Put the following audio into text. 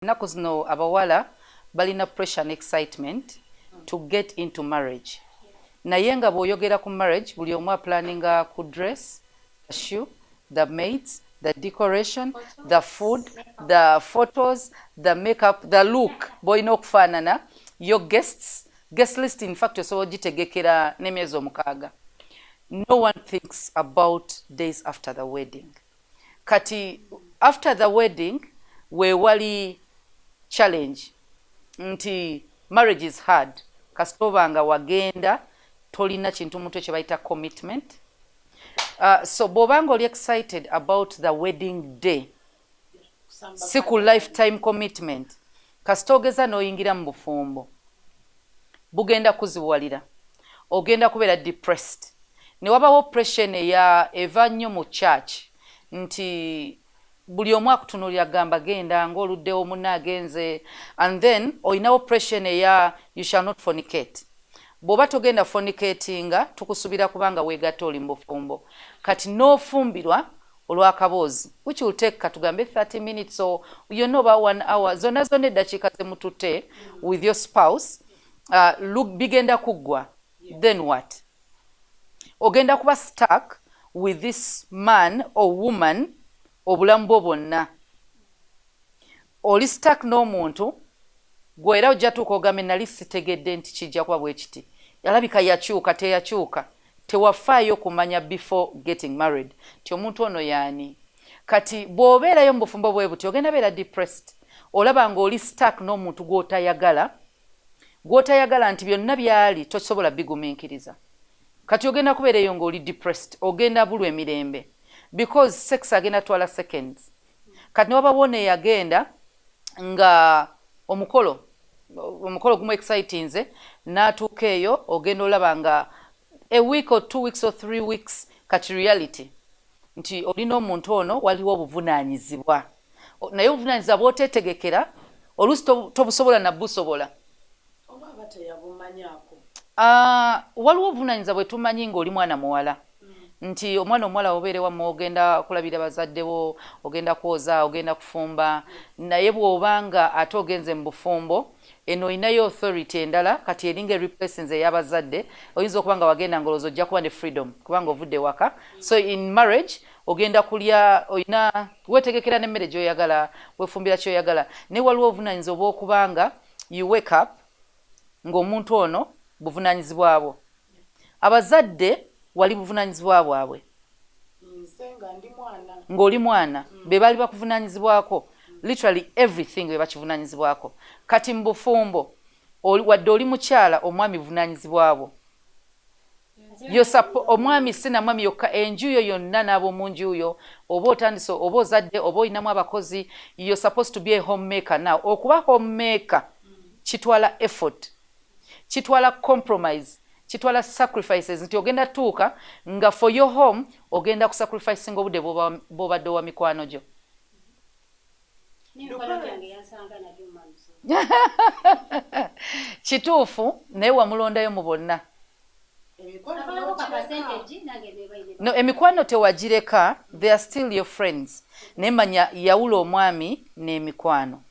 Ennaku zino abawala balina pressure and excitement to get into marriage, naye nga bw'oyogera ku marriage, buli omu aplanninga ku dress, the shoe, the maids, the decoration, the food, the photos, the makeup, the look bw'olina okufaanana, your guests, guest list. In fact, osobola ogitegekera n'emyezi 6. No one thinks about days after the wedding. Kati after the wedding weewali challenge nti marriage is hard. Kasita oba nga wagenda tolina kintu mutwe kye bayita commitment. So bw'obanga oli excited about the wedding day, si ku lifetime commitment. Kasita ogeza n'oyingira mu bufumbo, bugenda kuzibuwalira, ogenda kubeera depressed, ne wabawo pressure neya eva nnyo mu church nti buli omu akutunuulira, gamba genda ng'oluddewo, munne agenze, and then olinawo pressure neya you shall not fornicate. Bw'oba togenda fornicatinga, tukusubira kubanga weegatta, oli mu bufumbo. Kati n'ofumbirwa olw'akaboozi, which will take, katugambe, 30 minutes or yonna oba one hour, zonna zonna eddakiika zemututte with your spouse, bigenda kuggwa. Then what? Ogenda kuba stuck with this man or woman obulamu bwo bwonna. Oli stuck n'omuntu gwe era ojja tuuka ogambe, "Nali sitegedde nti kijja kuba bwe kiti. Alabika yakyuka." Teyakyuka. Tewafaayo kumanya before getting married ti omuntu ono yaani. Kati bw'obeerayo mu bufumbo bwe buti, ogenda beera depressed. Olaba ng'oli stuck n'omuntu gw'otayagala, gw'otayagala, nti byonna byali tosobola bigumiikiriza. Kati ogenda kubeera eyo ng'oli depressed, ogenda bulwa emirembe because sex agenda twala seconds. Kati newabawo neyagenda nga omukolo gumu excitinze, n'atuuka eyo, ogenda olaba nga a week or 2 weeks or 3 weeks, kati reality nti olina omuntu ono, waliwo obuvunaanyizibwa, naye obuvunaanyizibwa bw'oteetegekera oluusi tobusobola nabusobola. Oba aba teyabumanyaako. Ah, waliwo obuvunaanyizibwa bwe tumanyi ng'oli mwana muwala, nti omwana omuwala obeere wamu, ogenda kulabira bazadde bo, ogenda kwoza, ogenda kufumba. Naye bw'obanga ate ogenze mu bufumbo eno, olinayo authority endala kati eringa replacings ey'abazadde. Oyinza okuba nga wagenda ng'olowooza ojja kuba ne freedom kubanga ovudde waka. So in marriage ogenda kulya, olina weetegekera n'emmere gy'oyagala, weefumbira ky'oyagala, naye waliwo obuvunaanyizibwa obw'okubanga you wake up ng'omuntu ono buvunaanyizibwa bwo. Abazadde wali buvunaanyizibwa bwabwe. Nze nga ndi mwana. Ng'oli mwana, be baali bakuvunaanyizibwako literally everything, be bakivunaanyizibwako. Kati mu bufumbo wadde oli mukyala, omwami buvunaanyizibwa bwo. Omwami si na mwami yokka, enju yo yonna n'ab'omu nju yo, oba otandise, oba ozadde, oba olinamu abakozi, you're supposed to be a homemaker now. Okuba homemaker kitwala effort, kitwala compromise, kitwala sacrifices, nti ogenda tuuka nga for your home ogenda kusacrificing obudde bw'obadde owa mikwano gyo. N'emikwano gyange yansanga nagyo maaso. Kituufu, naye wamulondayo mu bonna. Emikwano Abalako ka n'ogireka. Percentage nange bebaine. No, emikwano tewagireka, they are still your friends, naye manya yawula omwami n'emikwano.